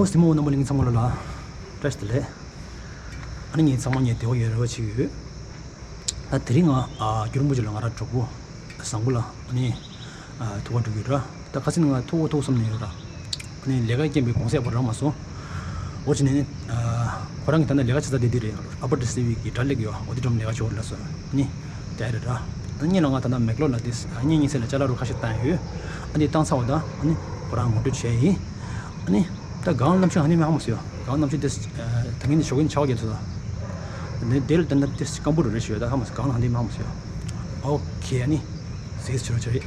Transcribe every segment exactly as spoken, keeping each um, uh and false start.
ཨོ་སི་མོ་རྣམ་པ་གླིང་ཚང་མ་ལ་ལ་བཀྲ་ཤིས་བདེ་ལེགས། ཨ་ནི་ངས་ཚང་མ་ངས་བདེ་བོ་ཡོད་རེ་བ་ཅིག་ཡོད། ད་དེ་རིང་ང་ཨ་རྒྱུ་རིན་པོ་ཆེ་ལ་ང་ར་གྲོགས་པོ་བཟང་པོ་ལ་ཨ་ནི་ཨ་ཐུག་པ་འགྲོ་གི་ཡོད་ར། ད་ཁ་སང་ང་ཐུག་འོ་ཐུག་བསམ་ནས་ཡོད་ར། ཨ་ནི་ལས་ཀ་རྐྱེན་པས་གུང་སེང་པོ་རག་མ་སོང་། འོ་ཅི་ནས་ནི་ཨ་ཁོ་རང་གི་ད་ནི་ལས་ཀ་བྱེད་ས་དེ་འདི་རེད། ཨ་པར་ཏི་སི་ཝི་གི་དྲ་ལེགས་ཡོད། འོ་དེ་འགྲོམ་ལས་ཀ་བྱེད་འོ་ལ་སོ་ནི་དེ་རེད་ར། ཨ་ནི་ལ་ང་ད་ནི་མེག་ལོར་ལ་དེ་ཨ་ནི་གཉིས་ཚེ་ལ་ཅ་ལག་རུ་ཁ་ཤས་བཏང་ཡོད། ཨ་ནི་བཏང་ཚར་བ་ད་ཨ་ནི་ཁོ་རང་ངོ་སྤྲོད་བྱས་ཡིན། ཨ་ནི། ད་གང་གནམ་གཤིས་ཧ་ནི་མ་ཧ་མ་སོ་ཡོ། གང་གནམ་གཤིས་དེ་ད་གིན་ནི་ཞོགས་ཀྱི་ཆ་བ་རྒྱབ་སོ། ད་ནི་དེ་ལ་ད་ནི་དེ་སྐམ་པོ་རུ་རེ་ཞོ་ད་ཧ་མ་སོ། གང་ལ་ཧ་ནི་མ་ཧ་མ་སོ་ཡོ། ཨོ་ཁེ། ཨ་ནི་སེས་ཆུ་རུ་ཆ་རེད།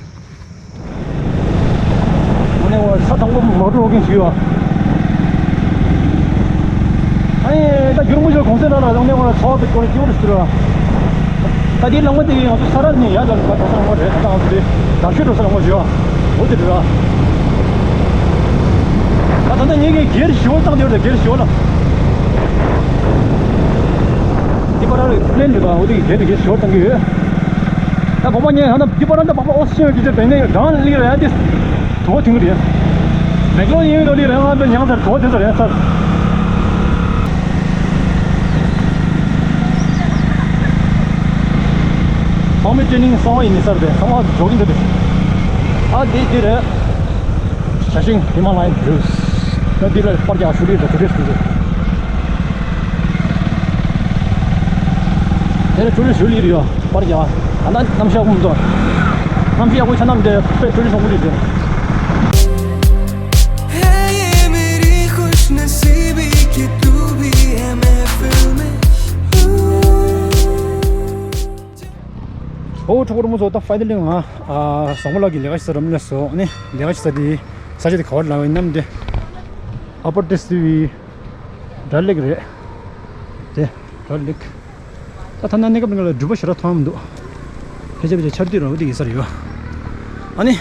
ཨ་ནི་འོ་ས་དང་པོ་མོ་ཊ་འོ་གིན་ཞུ་ཡོ། ཨ་ནི་ད་རྒྱུ་རིན་པོ་ཆེ་གུང་སེང་ནང་ལ་ཨ་ནི་འོ་ཚོགས་པའི་སྐོར་སྐྱིད་པོ་རུ་ཞུ་རོ། ད་དེའི་ལམ་ཁ་དེ་ཡང་ང་ཚོ་ས་ར་ནས་ཡར་ལ་ལ་འགྲོ་ས་ལམ་ཁ་རེད། ད་ང་ཚོ་དེ་དར་ཤོད་འགྲོ་ས་ལམ་ཁ་ཞུ་བ། འོ་དེ་རེད་ར། ད་ད་ལྟ་ངེད་ཀྱིས་སྒེར་ཞི་བ་བཏང་དེ་རེད། སྒེར་ཞི་བ་ལ། དེ་པར་ར་པི་ལེན་རེད། ད་འོ་དེ་གི་སྒེར་དེ་སྒེར་ཞི་བ་བཏང་གི་ཡོད། ད་བོ་མ་ཉན་ཧ་ན་དེ་པར་ར་ད་པག་པ་ཨོ་ཤེས་ཀྱི་ཅེ་དེ་ནས་གང་ལི་ར་ཡ་དེ། དོ་ཐུང་རེད། མེག་ལོ་ཡིན་དོ་ལི་རེད། ང་བས་ཉང་ཚར་དོ་དེ་ཚོ་རེད་ཚར། ཚང་མའི་ཅི་ནིང་གསང་བ་ཡིན་ནི་སར་དེ་གསང་བ་འཇོག་གིན་འདུག་དེ། ཨ་དེ་དེ་རེད། ཞྭ་ཤིང་ཧི་མ་ལ་ཡན་ཧིལ་ལི་སི། ད་འདི་ལ་པར་རྒྱག་ཞུ་ལི་དང་ཊུ་རི་སི་ཊི་དེ་ཚོ། དེ་ལ་ཊུ་རི་སི་ཊི་ཞུ་ལི་རེད་ཡོ། པར་རྒྱག་ད་ལྟ་གནམ་གཤིས་ཡག་པོ་མི་འདུག་གནམ་གཤིས་ཡག་པོའི་ཆ་ནམ་དེ་དཔེ་ཊུ་རི་སི་ཊི་ཡོང་གི་རེད་དེ། ཨོ་ཕྲུ་གུ་རུ་མོ་ཚོ། ད་ཕའི་ནལ་ལི་ང་ཨ་བཟང་པོ་ལགས་ཀྱི་ལས་ཀ་བྱེད་ས་རམ་ལས་སོ། ཨ་ནི་ལས་ཀ་བྱེད་ས་དེ་ས་ཆ་དེ་ག་བར་ལ་ཡིན་ནམ་དེ། ཨ་པར་ཏི་སི་ཝི་དྲ་ལེགས་རེད། དེ་དྲ་ལེགས། ད་ཐ་ན་གནས་སྐབས་ནང་ལ་འགྲུལ་པ་ཞེ་དྲག་མཐོང་མི་འདུག་ཕལ་ཆེར་ཕལ་ཆེར་ཆར་དུས་ར་བ་དེ་ཡིན་ས་རེད་ཡོ། ཨ་ནི།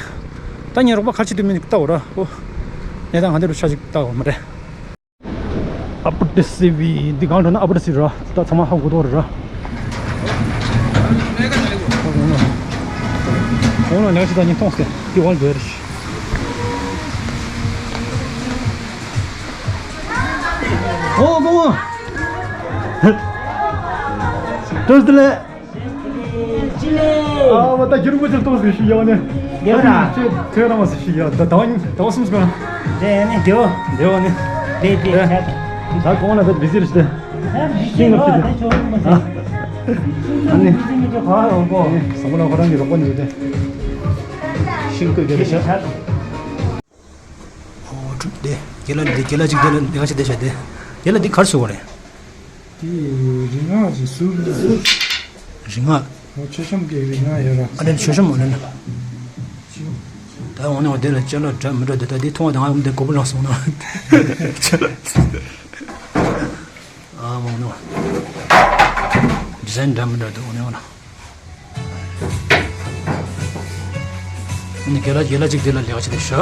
ད་ངའི་རོགས་པ་ཁ་ཆེ་དུས་མིན་ལྟ་འོ་ར། ཨོ། གནས་སྟངས་ག་འདྲ་རུ་ཆ་ཞིག་ལྟ་འོ་མ་རེད། ཨ་པར་ཏི་སི་ཝི་འདི་གང་འགྲོ་ན་ཨ་པར་ཏི་སི་ཝི་ར། ད་ཚང་མ་ཧ་གོ་ཐོག་རེད་ར། འོ་ན་ལས་ཀ་ཞིག་ད་ཉིན་མཐོང་སྟེ་དེ་བར་འགྲོ་རེད། ཨོ་ཀོ་མ། བཀྲ་ཤིས་བདེ་ལེགས། ཅི་ལེ། ཨ་བ་ད་རྒྱུ་རིན་པོ་ཆེ་ཏོག་ཙམ་ཞིག་ཡོང་ནས། ལེ་ར། ཁྱོད་ཁྱོད་རང་མ་ཟིག་ཞིག་ཡོད། ད་ཟླ་བ་ཟླ་བ་གསུམ་ཟིག་གོ་ན། ལེ་ནི་ལེའོ། ལེའོ་ནི། ལེ་ལེ། ད་གོང་ལ་ད་བི་ཟི་རེད་ཤི་ད། ཤིང་ལ་ཤི་ད། ཨ་ནི། བཟང་པོ་ལ་ཁོ་རང་གི་རོགས་པ་ནི་ཡོད་དེ། ཤིང་བརྐོས་རྒྱུ་རེད་ཤག་ཨོ་དེ་རྒན་ལགས་འདི་རྒན་ལགས་ཅིག་དེ་ལ་འདི་ག་ཞིག་བསྡད་བཞག་དེ། རྒན་ལགས་འདི་གར་སོང་བ་རེད། དེ་རིག་སྔགས་ཀྱི་ཟུར་རེད། རིག་སྔགས། ཨོ་མཆོད་བཤམས་ཀྱི་རིག་སྔགས་ཡོད་ར། ཨ་ནི་མཆོད་བཤམས་འོ་ན་ན། ད་འོ་ན་འོ་དེ་ལ་ཅ་ལག་འདྲ་མི་འདྲ་འདི་ད་འདི་མཐོང་བ་དང་ང་འདི་མགོ་བོ་ལངས་སོང་ན། ཨ་འོ་ན། ཌི་ཛའིན་འདྲ་མི་འདྲ་འདུག་འོ་ན་འོ་ན། ཨ་ནི་རྒན་ལགས་རྒན་ལགས་ཅིག་དེ་ལ་ལས་ཀ་བྱེད་དེ་ཤག་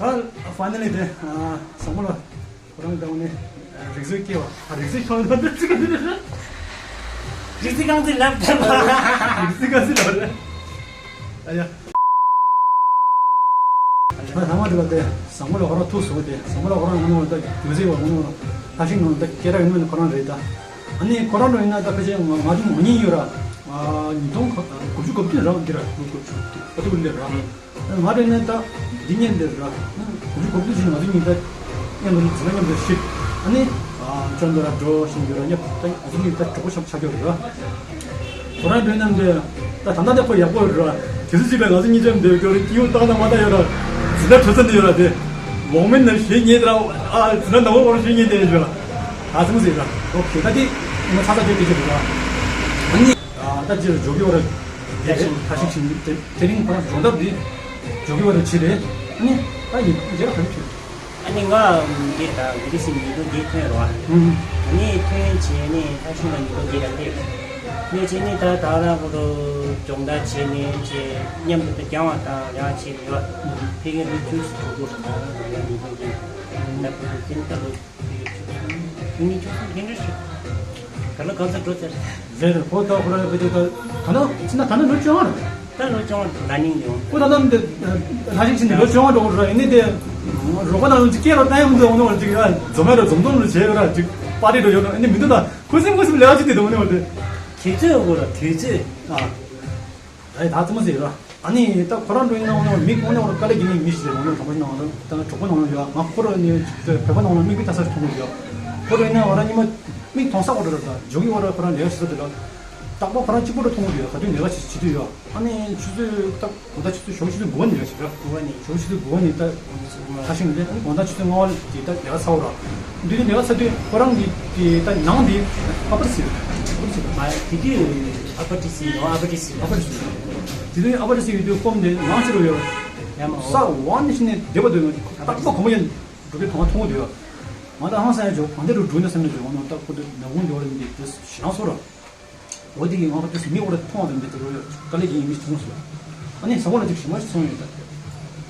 ཨ་ཕའི་ནལ་ལི་དེ་ཨ་བཟང་པོ་ལ། ཁོ་རང་ད་འོ་ནི་རིག་རྩལ་སྐྱེ་བ། ཨ་རིག་རྩལ་ཁང་ནང་དུ་ཅི་ག་ནི་རེད། རིག་རྩལ་རྐང་འཛིན་ལབ་ཐལ་བ། རིག་རྩལ་རྐང་འཛིན་ལབ་རེད། ཨ་ཡ། ད་ཐ་མ་དེ་ལ་དེ་བཟང་པོ་ལ་ཁོ་རང་ཐུག་སོང་དེ། བཟང་པོ་ལ་ཁོ་རང་ངོ་ནོ་ད་རྒྱུ་རྫས་བ་ངོ་ནོ་ལ་ཐ་ཤིང་ནང་ད་སྐད་གྲགས་ཡོད་ནོ་ཁོ་རང་རེད་ད། ཨ་ནི་ཁོ་རང་འགྲོ་ཡིན་ན་ད་ཕལ་ཆེར་ང་ང་ཚོ་མ་ཉིན་ཡོད་ར། ཉིས་སྟོང་དགུ་བཅུ་གོ་བདུན་ར་འདི་ར་ལོ་དགུ་བཅུ་གོ་བདུན་ལ་ར། ང་རེ་ནས་ད་འདི་ཉན་འདིར་ར། གུ་རུ་གོ་བདུན་ཞིག་ང་ཚོ་གཉིས་ད་མཉམ་དུ་འཛིན་མཉམ་དུ་ཤི། ཨ་ནི་ཅོན་དུ་ར་འགྲོ་བཞིན་ཡོད་ར། ཉབ་ད་ང་ཚོ་གཉིས་ད་གྲོགས་པོ་ཆགས་ཆགས་ཡོད་ར། ཁོ་རང་འདྲ་མཉམ་དུ་ད་ད་ལྟ་དེ་ཁོ་ཡག་པོ་ར། དུས་ཚོད་ཅིག་ལ་ང་ཚོ་གཉིས་ཆ་འདིར་སྐྱོ་རི་སྐྱིད་པོ་བཏང་ན་མ་ད་ཡོད་ར། འཛིན་གྲྭ་གྲོལ་ཚར་འདི་ཡོད་ར་དེ། ལོག་མིན་ན་ཞེ་ཉེ་དེ་ར། ཨ་འཛིན་གྲྭ་ནང་བོ་བོར་ཞེ་ཉེ་དེ་ཡོད་ར། ཨ་ཙི་མོ་ཟིག་ར། ཨོ་ཁེ་ད་དེ་ང་ཚ་ཚ་དེ་དེ་ཆེ་ར། ཨ་ནི་ད་ཅི་ར་འཇོག་གི་ཡོད་ར། ད་ཤིང་ད་ཤིང་ཤིང་དེ་དེ་རིང་ཁོ་རང་སྦྱོང་ཐབས་འདི་འཇོག་གི་བ་རུ་ཕྱི་རེད། ཨ་ནི་ད་ཡིན་རྗེས་ལ་ག་རེ་བྱེད། ཨ་ནི་ང་འདི་ད་འདི་ཞིག་ཉིས་སྟོང་བརྒྱད་ཐོན་རོགས། ཨ་ནི་ཐོན་བྱས་ནས་ད་ཤིང་ལ་ཉིས་སྟོང་བརྒྱད་ལ་སླེབས། ངས་བྱས་ནས་ད་ད་རང་གི་སྦྱོང་བརྡར་བྱས་ནས་བྱས་མཉམ་དུ་སྦྱང་བ་དང་ཡང་བྱས་ནས་ཡོད། ཕ་གིར་ལོ་བཅུ་ཙམ་འགྲོ་གི་ད་རང་ཡང་མི་འགྲོ་གི་ད་བུ་ཚོ་ཙམ་ད་ལོ་ཕ་གིར་བཅུ་གསུམ་བཅུ་གཉིས་བཅུ་གསུམ་དེ་འདྲ་ཞིག་ད་ལོ་གང་ཚོད་འགྲོ་ཚར། རེད་རེད། ཁོ་ད་ཁོ་རང་བེད་སྤྱོད་ད་ད་ནང་ཕྱིན་ན་ད་ནང་ལོ་བཅོ་ལྔ་རེད། ད་ལོ་བཅོ་ལྔ་ན་ནིང་ལོ། ཁོ་ད་ནང་འདི་ལྷ་ཞིག་ཕྱིན་ནས་ལོ་བཅོ་ལྔ་འགྲོ་གི་རེད། ཡིན་ནའི་དེ་རོགས་པ་ནང་ལོ་ཅིག་སྐད་ལ་བཏང་ཡང་མི་འདུག་འོ་ནོ་ཅིག་འཛོམས་ཡ་རེད། འཛོམས་འཛོམས་ལ་བྱས་ཡོད་ར་ཅིག་པར་ཊི་འགྲོ་ཡོད་ན་ཨ་ནི་མི་འདུག་ད་ཁོ་སེམས་ཁོ་སེམས་ལས་ཀ་ཅིག་དེ་འདུག་འོ་ནོ་དེ། དུས་ཚོད་འོ་ར་དུས་ཚོད། ཨ། ད་ད་ཙི་མ་ཟེར་ར། ཨ་ནི་ད་ཁོ་རང་འགྲོ་ཡིན་ན་འོ་ནོ་མིག་འོ་ནོ་དཀའ་ལས་རྒྱག་མཁན་མི་ཞིག་རེད། འོ་ནོ་གྲོགས་པོ་ནང་ལ་ད་གྲོགས་པོ་ནང་ལ་ཡོད། ང་ཁོ་རང་ནི་བོད་པ་ནང་ལ་མིག་དཔེ་ལྟ་ས་ཞིག་མཐོང་གི་ཡོད། ཁོ་རང་ཡིན་ན་ང་རང་ཉི་མ་མིག་མཐོང་ས་འོ་འགྲོ་ར་ད་འཇོག་གི་འོ་ར་ཁོ་རང་ལས་ཀ་བྱེད་ས་དེ་ལ་རྟག་པར་ཁོ་རང་གཅིག་པོ་འགྲོ་མཐོང་གི་ཡོད། ག་དུས་ལས་ཀ་བྱེད་བྱེད་དུས་ཡོད། ཨ་ནི་ཆུ་ཚོད་ད་དགོང་དག་ཆུ་ཚོད་ཞོགས་ཆུ་ཚོད་དགུ་པ་ནས་ལས་ཀ་བྱེད་ར། དགུ་པ་ནས། ཞོགས་ཆུ་ཚོད་དགུ་པ་ནས་ད་ཁ་ཤས་ནས་ད་དགོང་དག་ཆུ་ཚོད་ལྔ་པ་ལ་དེ་ད་ལས་ཀ་ཚར་བ་ར། འདི་ནས་ལས་ཀ་ཚར་དུས་ཁོ་རང་གི་དེ་ད་ནང་དེ་ཨ་ཕར་ཟེར། ཨ་ཕར་ཟེར། ཨ་དེ་དུས་ཨ་ཕར་ཏི་སི་ཡོད། ཨ་ཕར་ཏི་སི་ཡོད། ཨ་ཕར་ཏི་སི་ཡོད། དེ་དུས་ཨ་ཕར་ཏི་སི་ཡོད་དུས་སྐོམ་དེ་ནང་ཕྱིར་རོ་ཡོད། ཡ་མ་ས་འོ་ནས་ཕྱིན་ནས་བསྡད་པ་དུས་རྟག་པ་གོམ་པ་ཡན་འགྲོ་གི་མཐོང་མཐོང་གི་འདུག་ང་ད་ཧང་སང་ཡ་འཇོག་གང་དེ་རུ་འགྲོ་ན་བསམ་ནས་འཇོག་ནོ་ད་ཁོ་དུ་ནག་ཁུང་འཇོག་ལ་འདི་དུས་ཞེ་སྡང་སོ་ར། འོ་དེ་གི་ང་ཁ་ཏུ་སི་མི་འོ་ར་མཐོང་བ་དང་འདི་ལྟ་རོ་ཡོད། དཀའ་ལས་ཀྱི་ཡིན་མི་ཆུང་སོ། ཨ་ནི་ས་འོ་ལ་ཅིག་ཞིམ་མ་ཞིག་སོང་ཡོད་ད།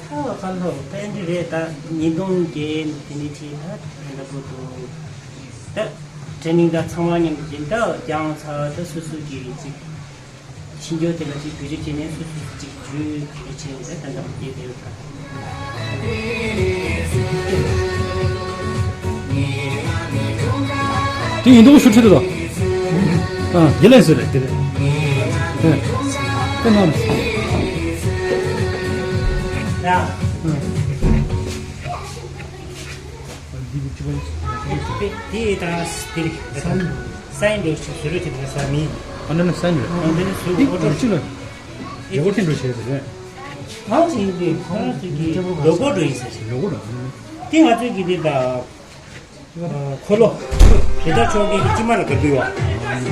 ཐ་བ་ཁ་ལྷོ་ཕན་འདི་རེད་ད། ཉིས་སྟོང་བརྒྱད་དེ་ནི་ཁྲིད་ད་འདྲ་པོ་འདུག་ད་ཊེ་ནིང་ད་ཚང་མ་མཉམ་དུ་ད་སྦྱང་ཚར་ད་སོ་སོ་གི་ཅིག་ཤེས་རྒྱུ་དེ་ལ་ཅིག་བེད་སྤྱོད་བྱས་ནས་སོ་སོ་ཅིག་ཇུས་བེད་སྤྱོད་བྱས་ནས་ད་ད་འདྲ་པོ་བསྡད་ཡོད་ད། དེ་ཡིན་མདོག་ཤུ་ཁྲིད་དོ། ཨ། དེ་ལས་ཟེར་རེད་དེ་རེད། ཨ། དེ་ན། ཡ། དེ་དེ་དེ་ད་དེ་རེད། ས་ཡིན་འདྲ་ཞིག་བཟོ་རེད་དེ་ད་ས་མིན། ཨ་འདྲ་ན་ས་ཡིན་རེད། ཨ་འདྲ་ན་བཟོ་འདི་འོ་འདྲ་ཅི་ལ། ཡོ་གོ་ཐེན་འགྲོ་བྱས་ཟེར་རེད། ཐང་ཆེན་གྱི་ཁོ་རང་ཚོ་གི་ལོ་གོ་འགྲོ་ཡིན་ཟེར། ལོ་གོ་འགྲོ། དེ་ང་ཚོ་གི་དེ་ད། འཁོར་ལོ། རི་དྭགས་ཆོས་འཁོར་གྱི་དཀྱིལ་མ་ལ་ག་དུས་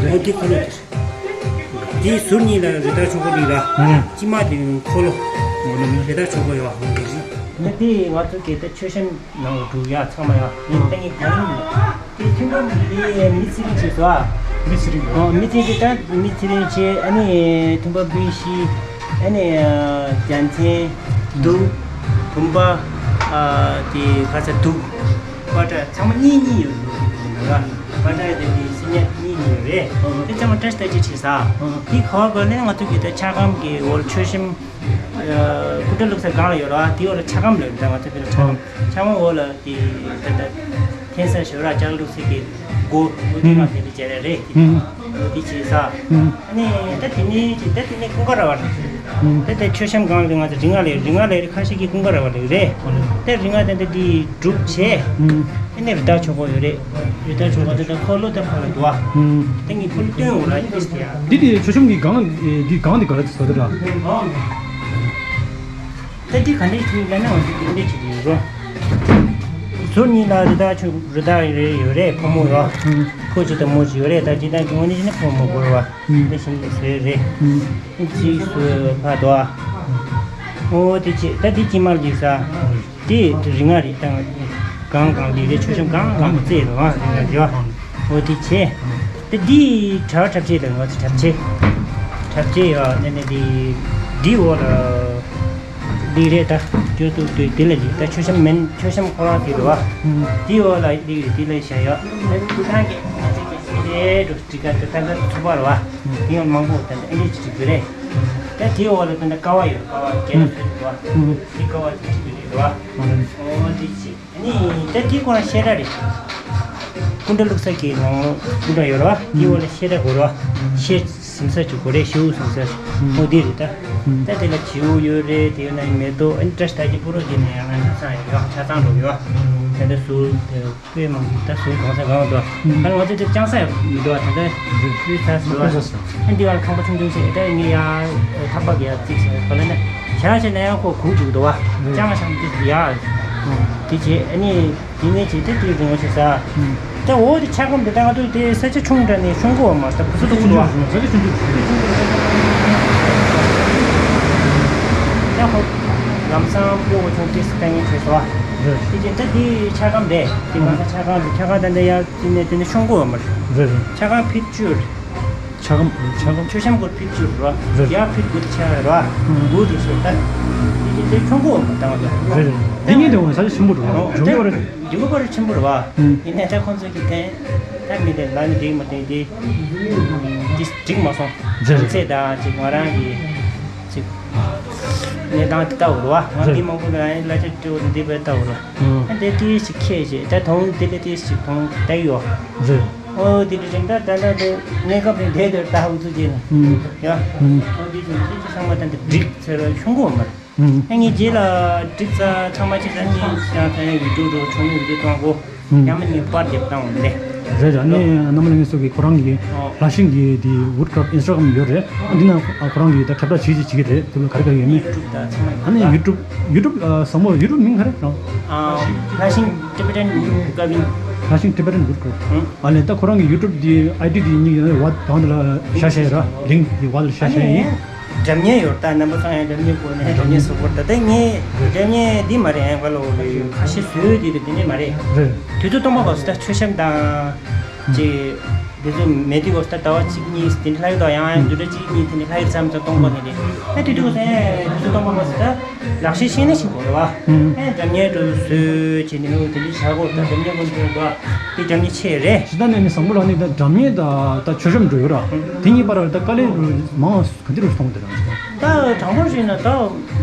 བ། འོ་དེ་འཁོར་ལོ་དེ། དེའི་ཟུར་གཉིས་ལ་རི་དྭགས་ཆོས་འཁོར་གྱི་ལ། ཨང་། དཀྱིལ་མ་དེ་འཁོར་ལོ། རི་དྭགས་ཆོས་འཁོར་ཡོད་བ། ད་དེ་ང་ཚོ་གི་ད་མཆོད་བཤམས་ནང་ལ་འགྲོ་ཡ་ཚང་མ་ཡ། ངས་ད་ངས་གང་ཡིན། དེ་ཐུན་པ་མི་མི་ཚེ་རིང་བྱས་སོ་ཨ། མི་ཚེ་རིང་། ཨོ་མི་ཚེ་རིང་ད་མི་ཚེ་རིང་བྱས། ཨ་ནི་ཐུན་པ་འབུལ་ཤི། ཨ་ནི་རྒྱལ་མཚན། གདུགས། བུམ་པ། ཨ་དེ་ཁ་ཚ་གདུགས། པ་ཏྲ་ཚང་མ་གཉིས་གཉིས་ཡོད་འདུག་ར། པ་ཏྲ་དེ་དེ་སི་ཉ་གཉིས་གཉིས་ཡོད་རེད། དེ་ཚང་མ་བཀྲ་ཤིས་རྟགས་བརྒྱད་བྱས་ས། དེ་ག་བ་ག་ལས་ང་ཚོ་གི་ད་ཆ་སྒམ་གི་འོག་ལ་མཆོད་བཤམས། སྐུ་འདྲ་བླུགས་ས་སྒང་ལ་ཡོད་ར། དེ་འོག་ལ་ཆ་སྒམ་ལ་ཡོད་ར། ང་ཚོ་དེ་ལ་ཆ་སྒམ། ཆ་སྒམ་འོག་ལ་དེ་ད་ད་འཐེན་ས་ཞོ་ར་ལྕགས་བླུགས་ས་གི་སྒོ། སྒོ་དེ་ང་དེ་འདྲ་བྱས་ར་རེད། དེ་བྱས་ས། ཨ་ནི་ད་དེ་ནས་ཅི་ད་དེ་ནས་ཀུན་དགའ་ར་བ་རེད། ད་ད་མཆོད་བཤམས་སྒང་ལ་ང་ཚོ་རིག་སྔགས་ལས་རིག་སྔགས་ལས་རིགས་ཁ་ཤས་ཀྱིས་ཀུན་དགའ་ར་བ་ལས་རེད། ད་རིག་སྔགས་དེ་འདྲ་དེ་སྒྲུབ་བྱས། ཨ་ནི་རི་དྭགས་ཆོས་འཁོར་ཡོད་རེད། རི་དྭགས་ཆོས་འཁོར་དེ་ད་འཁོར་ལོ་དེ་ཕར་ལ་འདུག་ཨ། ད་ངས་འཁོར་ལོ་སྟོན་འོང་ར་ཨིན་ཇིས་ཡ། འདི་དེ་མཆོད་བཤམས་ཀྱི་སྒང་འདི་སྒང་འདི་ག་རེ་ཟེར་དེ་ར། ད་འདི་ག་འདྲས་ཅིག་ལབ་ན་འོ་འདི་འདི་འདྲས་ཅིག་ཡོད་རོ། ཟུར་གཉིས་ལ་རི་དྭགས་ཆོས་རི་དྭགས་རེ་ཡོད་རེད། ཕོ་མོ་ཡོད། ཕོ་གཅིག་དང་མོ་གཅིག་ཡོད་རེད། ད་སྤྱིར་བཏང་གི་དངོས་གནས་བྱས་ན་ཕོ་མོ་དགོས་ར། འདི་བཞིན་དུ་བཟོས་རེད། གཅིག་བཟོས་ཕར་དོ། ཨོ་དེ་ཅི་ད་འདི་དཀྱིལ་མར་འདུག་ས། དེ་རིག་སྔགས་རེད། ད་གང་གང་འདི་རེད། མཆོད་བཤམས་གང་གང་གི་རྩེ་རེད་བ། རིག་སྔགས་རེད་བ། ཨོ་དེ་བྱས། ད་འདི་གྲྭ་པ་གྲྭ་ཆས་དང་ང་ཚོ་གྲྭ་ཆས། གྲྭ་ཆས་ཡོད་ནས་ནས་འདི་འདི་འོག་ལ། འདི་རེད་ད། སྐྱོ་ཏུ་ཏུ་འདི་ལ་ལི་ད་མཆོད་བཤམས་མིན། མཆོད་བཤམས་ཁོ་རང་དེ་རེད་བ། འདི་འོག་ལ་འདི་འདི་ལ་བཞག་ཡོད། ད་འདི་ཁུ་ཐང་གི་ང་ཚོ་གི་ཤི་རེད་འགྲོ་འདི་ག་ད་ད་ད་ཚུགས་པ་རེད་བ། འདི་ཡང་མང་པོ་ད་ད་ཨེ་འདྲས་ཅིག་འདི་རེད། ད་དེའི་འོག་ལ་ད་ད་ཀ་བ་ཡོད། ཀ་བ་རྒྱ་ནག་ཚོས་འདི་བ། འདི་ཀ་བ་ཅིག་འདི་རེད་བ། ཨོ་འདི་ཅི། ཨ་ནི་ད་འདི་ཁོ་རང་བཤད་གྲྭ་རེད། སྐུ་འདྲ་བླུགས་ས་གི་ནང་སྐུ་འདྲ་ཡོད་རེད་བ། འདི་འོག་ལ་བཤད་གྲྭ་དགོས་རེད་བ། བཤད་ཟིན་ས་ཅིག་དགོས་རེད། བཤད་ཟིན་ས། ཨོ་འདི་རེད་ད། ད་དེ་ལ་བྱིའུ་ཡོད་རེད། དེ་ཡོད་ན་མེ་ཏོག་ཨ་ནི་བཀྲ་ཤིས་རྟགས་བརྒྱད་པུ་རོ་དེ་ནས་ཡང་ན་ཆ་ཚང་ཡོད་ཡོད། ཆ་ཚང་འགྲོ་གི་ཡོད། ད་ལྟ་ཟུར་དེ་དཔེ་མང་པོ་ད་ཟུར་གང་ས་གང་འགྲོ། ཨ་ནི་ང་ཚོ་དེ་བཅང་ས་ཡོད་མི་འདུག་ད་ལྟ་དཔེ་ཚ་ཟེར་བ། ཨ་འདི་བར་ཁང་པ་ཆུང་ཆུང་ཞིག་ད་ངས་ཡ་ཐག་པ་གི་ཡ་བརྩིགས་ཟེར་བ་ལ་ནི་བྱ་བྱས་ན་ཡང་ཁོ་གུག་འཇུག་འདུག་བ། བཅང་བྱང་དེ་ཡ། དེ་བྱས་ཨ་ནི། དེ་ནས་ཅིག་དེ་དེའི་རིང་བ་ཞིག་ས། ད་འོ་དེ་ཆ་སྒམ་དེ་ད་ང་ཚོ་དེ་ས་ཆ་ཆུང་དྲགས་ནས་ཆུང་གོ་བ་མ་ད་བུ་སུ་དུ་ས་ཆུང་ཆུང་ས་ཆ་ཆུང་ཆུང་། ད་ཧོ། ལམ་སང་ཕུ་བོ་ཆུང་ཏིས་ལྟ་ངན་བྱས་སོ། དེ་ཅིག་ད་དེ་ཆ་སྒམ་རེད། དེ་མ་ད་ཆ་སྒམ་དེ་ཆ་སྒམ་ད་འདི་ཡ་དེ་ནས་དེ་ནས་ཆུང་གོ་བ་མ་རེད། ཆ་སྒམ་ཕིཊ་བཅུ་རེད། ཆ་སྒམ་ཆ་སྒམ། མཆོད་བཤམས་སྐོར་ཕིག་ཅུ་ར། རེད། ཡར་ཕིག་དགུ་ཆ་ར། ཨུམ། དགུ་རུ་སོ་ད། དེ་དེ་ཆུང་གོ་མ་བཏང་ད། རེད་རེད། འདི་གཉིས་དེ་འོང་ས་ཆ་ཆེན་པོ་འགྲོ་བ་འགྲོ་གི་བ་རེད། འདི་གོ་པར་ཆེན་པོ་རེད་བ། ཨུམ། ཡིན་ནའི་ད་ཁོང་ཚོ་གི་དེ་ད་མི་དེ་ལ་ནི་འགྲིག་མ་འགྲིག་དེ་འདི་འགྲིག་མ་སོང་། རེད་རེད། ཚེ་ད་ཅིག་ང་རང་གི་ཅིག་གནས་སྟངས་དེ་ལྟ་བུ་རེད་བ། ང་རེད། མི་མང་པོ་ལ་ཡང་གླ་ཆ་སྤྲོད་འདི་བས་ལྟ་བུ་རེད། ཨུམ། ཨ་དེ་ཏིས་ཅིག་ཁྱེད་ཅེས་ད་དོང་དེ་ལས་ཏིས་ཅིག་དོང་ད་ཡོད། རེད། ཨོ་དེ་དེ་རིང་ད་ད་ད་དེ་གནས་སྐབས་རིང་དེ་དེར་ད་ཧུ་ཚུ་ཅེས་ན། ཨུམ། ཡ། ཨུམ། ཨོ་དེ་ཅིག་ཅིག་ཅིག་ཚང་མ་ད་འདི་འགྲིག་ཚེ་ར་ཆུང་གོ་མ་རེད། ཨུམ། ཨ་ངས་རྗེས་ལ་འགྲིག་ཚ་ཚང་མ་ཅིག་ད་ངས་ཡང་ད་ཡང་ཡུ་ཊུབ་རུ་ཆུང་ངུ་ཡུ་ཊུབ་གཏོང་གོ། ཨུམ། ཡང་མིན་ངས་པར་རྒྱབ་བཏང་འོང་ལེ། རེད་ར། ནི་རྣམ་པ་ལྷན་རྒྱས་ཚོ་གིས་ཁོ་རང་གི་ཨོ། ལྷ་ཤིང་གི་དེ་ཝུཌ་ཀྲབ་ཨིན་སི་ཊ་གྷ་རམ་ཡོད་རེད། འདི་ན་ཁོ་རང་གིས་ད་ཁྱབ་བསྒྲགས་བྱེད་ཀྱི་བྱེད་ཀྱི་རེད། དེ་ལ་ག་རེ་ག་རེ་ཡོད་མེད། ཡུ་ཊུབ་ད་ཚང་མ་ཨ་ནི་ཡུ་ཊུབ་ཡུ་ཊུབ་ཨ་བཟང་མོ་ཡུ་ཊུབ་མིང་ག་རེ་རང་། ཨ་ལྷ་ཤིང་ཊི་བེ་ཊན་ཝུཌ་ཀྲབ་ཨིན། ལྷ་ཤིང་ཊི་བེ་ཊན་ཝུཌ་ཀྲབ། ཨ་ལས་ད་ཁོ་རང་གི་ཡུ་ཊུབ་དེ་ཨའི་ཌི་དེ་གཉིས་ཡོད་ན་བ་དང་དེ་ལ་བཞག་བཞག་ཡོད་ར། ལིང་གི་བ་ལ་བཞག་བཞག་ཡིན། སྒྲ་སྙན་ཡོད་ད་རྣམ་པ་ཚང་ཡང་སྒྲ་སྙན་གོ་ནས་སྒྲ་སྙན་སོགས་པོ་ད་ལྟ་ངས་སྒྲ་སྙན་འདི་མ་རེད། ཨ་ཁ་ལོ་ཁ་ཤས་བཟོས་དེ་དེ་ནས་མ་རེད། རེད། དུས་ཚོད་སྟོང་པ་བ་སུ་ད་མཆོད་བཤམས་དང་། ཅེས། དེ་ཚོ་མེད་དུས་སྐབས་སུ་ད་ཟླ་བ་གཅིག་གཉིས་དེ་འདྲ་ལྷག་ཡོད་དོ། ཡང་ཡང་འདི་འདྲ་གཅིག་གཉིས་དེ་འདྲ་ལྷག་ཡོད་ཙམ་ཙམ་གཏོང་དགོས་ནི་རེད། ཨ་དེ་དུས་སྐབས་སུ་ཨེ་དུས་ཚོད་སྟོང་པ་མ་ཟད་ད་ལག་ཤེས་ཤེས་ན་ཤེས་དགོས་རེད་བ། ཨེ་སྒྲ་སྙན་འགྲོ་བཟོས་བྱས་ནས་འོ་དེ་འདྲ་བྱ་དགོས། ད་སྒྲ་སྙན་ཀུན་འགྲོ་དགོས། དེ་སྒྲ་སྙན་ཆེ་རེད། ཇི་ལྟར་ནས་ནི་བཟང་པོ་ལགས་ནི་ད་སྒྲ་སྙན་ད་ད་མཆོད་བཤམས་འགྲོ་ཡོད་ར། དེ་གཉིས་བར་ལ་ད་དཀའ་ལས་མང་ག་འདི་རུ་སོང་དེ་རང་ཅིག་ད་དྲང་པོ་བཤད་ན་ད་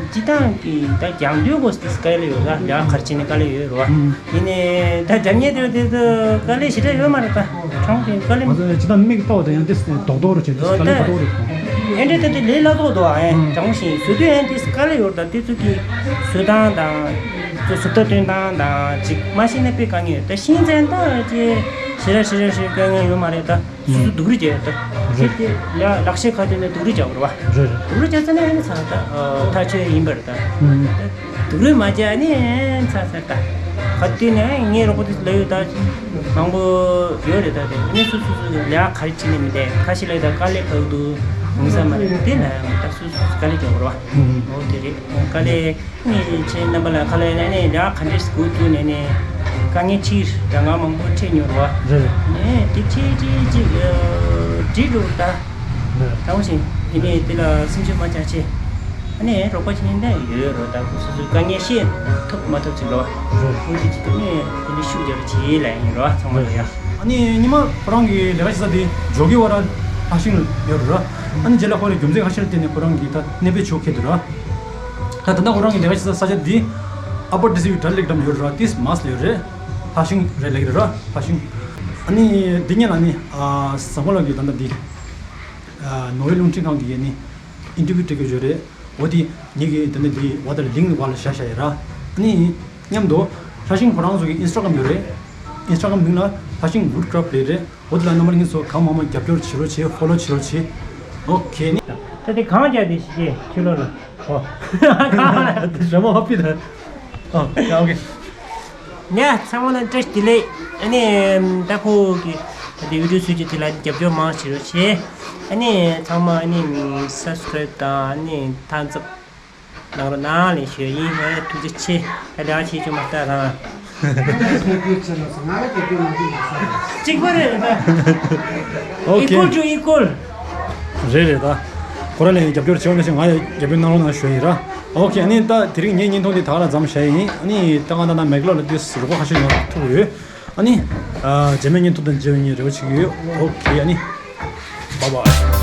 སྤྱི་བཏང་གི་ད་རྒྱང་མཐོའི་སྐོར་དེ་དཀའ་ལས་ཡོད་ལ་ཡ་གར་ཕྱིན་ནས་དཀའ་ལས་ཡོད་རེད་བ། ཨུམ། ཡིན་ནའི་ད་སྒྲ་སྙན་དེ་དེ་དེ་དཀའ་ལས་ཞེ་དྲག་ཡོད་མ་རེད་ད། དྲང་གི་དཀའ་ལས་མ་ཚད་སྤྱི་བཏང་མིག་ལྟོགས་དང་ཡང་དེ་རྡོག་རྡོག་རུ་བྱེད་དུས་དཀའ་ལས་ཁ་ཐོག་རེད་དང་། ཨེ་འདྲ་དེ་དེ་ལས་སླ་ཐོག་ཏུ་ཨ་ཨེ་དྲང་བཞིན་བཟོ་དུས་ཨེ་དེ་དཀའ་ལས་ཡོད་ད། དེ་ཚོ་གི་བཟོ་སྟངས་དང་ཚོ་ཟུར་ལྟ་སྟོན་སྟངས་དང་ཅིག་མ་ཤེས་ན་དཔེ་དཀའ་ངལ་ཡོད་ད། ཤེས་ཚན་ད་ཅེ་ཞེ་དྲག་ཞེ་དྲག་ཞེ་དཀའ་ངལ་ཡོད་མ་རེད་ད། སོ་སོ་སྡུག་རུས་བྱས་ཡོད་ད། རེད། དེ་དེ་ལ་ལག་ཤེས་ཁ་ཐོན་ནས་སྡུག་རུས་བྱ་དགོས་རེད་བ། རེད་རེད། སྡུག་རུས་བྱས་ཚར་ན་ཨེ་ནི་ཚར་ད་ཐག་ཆོད་ཡིན་པ་རེད་ད། སྡུག་རུས་མ་བྱས་ནས་ཚར་ཚར་ད། ག་དུས་ནས་ངའི་རོགས་པ་དེ་ལ་ཡོད་ད། མང་པོ་ཡོད་རེད་ད། དེ་ནས་སོ་སོ་སོ་ལས་ཀ་ག་རེ་བྱེད་ནས་མི་འདས་ཁ་ཤས་ལས་ད་དཀའ་ལས་ཁག་འདུག་འོང་ས་མ་རེད། དེ་ལ་ཡང་ད་སོ་སོ་དཀའ་ལས་རྒྱག་དགོས་རེད་བ། འོ་དེ་རེད་དཀའ་ལས། ནས་ཁྱེད་རྣམ་པ་ལ་ཁ་ལས་ནས་ནས་ལས་ཀ་ག་འདྲས་སྒུག་ཐུབ་ནས་ནས་དཀའ་ངལ་འཕྲད་ད་ང་མང་པོ་འཕྲད་མྱོང་རེད་བ། རེད། ནས་དེ་ཁྲིད་ཁྲིད་ཅིག་འགྲིག་འགྲོ་ད། རེད། ད་འོ་ཞིག་དེ་ནས་དེ་ལ་སེམས་ཤུགས་མ་ཆག་ཆེ། ཨ་ནས་རོགས་པ་བྱེད་མཁན་ཡོད་རོ། ད་སོ་སོའི་དཀའ་ངལ་བཤད་ཐུབ་མ་ཐུབ་ཅིག་རོ། རེད། འོ་དེ་ཅིག་ནས་དེ་ནས་ཤུགས་རྒྱབ་བྱེད་ལ་ཡིན་རོ་ཚང་མ་ལ་ཡ། ཨ་ནི་ཉི་མ་ཁོ་རང་གི་ལས་ཀ་བྱེད་ས་དེ་འཇོ་གི་བ་ར་ཨ་ཤིང་ཡོད་རོ། ཨ་ནི་རྗེས་ལ་ཁོ་རའི་རྒྱུ་མཚན་ཁ་ཤས་ལ་བརྟེན་ནས་ཁོ་རང་གི་ད་གནས་སྤོས་བྱུག་ཁེལ་འདུག་རོ། ད་ད་ལྟ་ཁོ་རང་གི་ལས་ཀ་བྱེད་ས་ས་ཆ་འདི་ཨ་པར་ཌི་སི་ཊི་སི་ཊི་ལེག་འགྲམ་ཡོད་རེད་ར། ཏིས་མཱས་ལ་ཡོད་རེད། ལྷ་ཤིང་རེད་ལེགས་རེད་ར་ལྷ་ཤིང་། ཨ་ནི་འདི་ཉིད་ལ་ནི་ཨ་བཟང་པོ་ལགས་ཀྱིས་ད་ལྟ་འདི་ཨ་ནོར་ཝེ་རླུང་འཕྲིན་ཁང་གི་ནི་ཨིན་ཊར་བིའུ་སྤྲད་ཀྱི་ཡོད་རེད། འོ་དེ་ངེད་ཀྱི་ད་ལྟ་འདི་འོ་ད་ལིང་ཝལ་ལ་བཞག་བཞག་ཡོད་ར། ཨ་ནི་མཉམ་དུ་ལྷ་ཤིང་ཁོ་རང་ཚོ་གི་ཨིན་སི་ཊ་གྷ་རམ་ཡོད་རེད། ཨིན་སི་ཊ་གྷ་རམ་མིང་ལ་ལྷ་ཤིང་ཝུཌ་ཀྲབ་རེད་རེད། འོ་དེ་ལ་རྣམ་པ་ལྷན་རྒྱས་ཚོ་གང་མང་མང་རྒྱབ་སྐྱོར་བྱེད་རོགས་བྱེད། ཕོ་ལོ་བྱེད་རོགས་བྱེད། ཨོ་ཁེ་ནི། ད་དེ་གང་རྒྱག་དེ་ཞིག་ཁྱོད་ལོ་ལ། ཨོ། གང་རེད་དེ་རི་མོ་ཧོ་པི་ད། ཨོ་ཡ་ཨོ་ཁེ། ཡ་ཚང་མ་ལ་བཀྲ་ཤིས་བདེ་ལེགས། ཨ་ནི་ད་ཁོ་གི་ད་དེ་བི་ཌི་ཡོ་བཟོས་ཀྱི་དེ་ལ་རྒྱབ་སྐྱོར་མང་བྱེད་རོགས་བྱེད། ཨ་ནི་ཚང་མ་ཨ་ནི་སབ་སི་ཀ་རེབ་དང་ཨ་ནི་ཐག་འཛབ། གནང་རོགས་གནང་ལེ་ཞུ་ཡིན། ཧེ་ཐུགས་རྗེ་ཆེ། ཧེ་ལས་ཆེ་ཆུང་མ་ལྟ་རང་། གཅིག་པ་རེད་ད། ཨོ་ཁེ། ཨི་ཀོལ་ཊུ་ཨི་ཀོལ། རེད་རེད་ད། ཁོ་ར་ལས་རྒྱབ་སྐྱོར་བྱེད་འོང་ན་ཞེ་ང་ཡང་རྒྱབ་སྐྱོར་གནང་རོགས་གནང་ཞུ་ཡིན་ར། ཨོ་ཁེ། ཨ་ནི་ད་དེ་རིང་ངའི་བརྙན་ཐུང་འདི་ད་ག་རང་མཚམས་བཞག་ཡིན། ཨ་ནི་ད་ང་ད་ན་མེག་ལོ་ལ་དུས་རུ་ཁོ་ཁ་ཤས་ཡོང་ཐུག་ཡོད། ཨ་ནི། ཨ་རྗེས་མའི་བརྙན་ཐུང་དང་མཇལ་བའི་རེ་བ་བྱེད་ཀྱི་ཡོད། ཨོ་ཁེ། ཨ་ནི། བཱའི་བཱའི།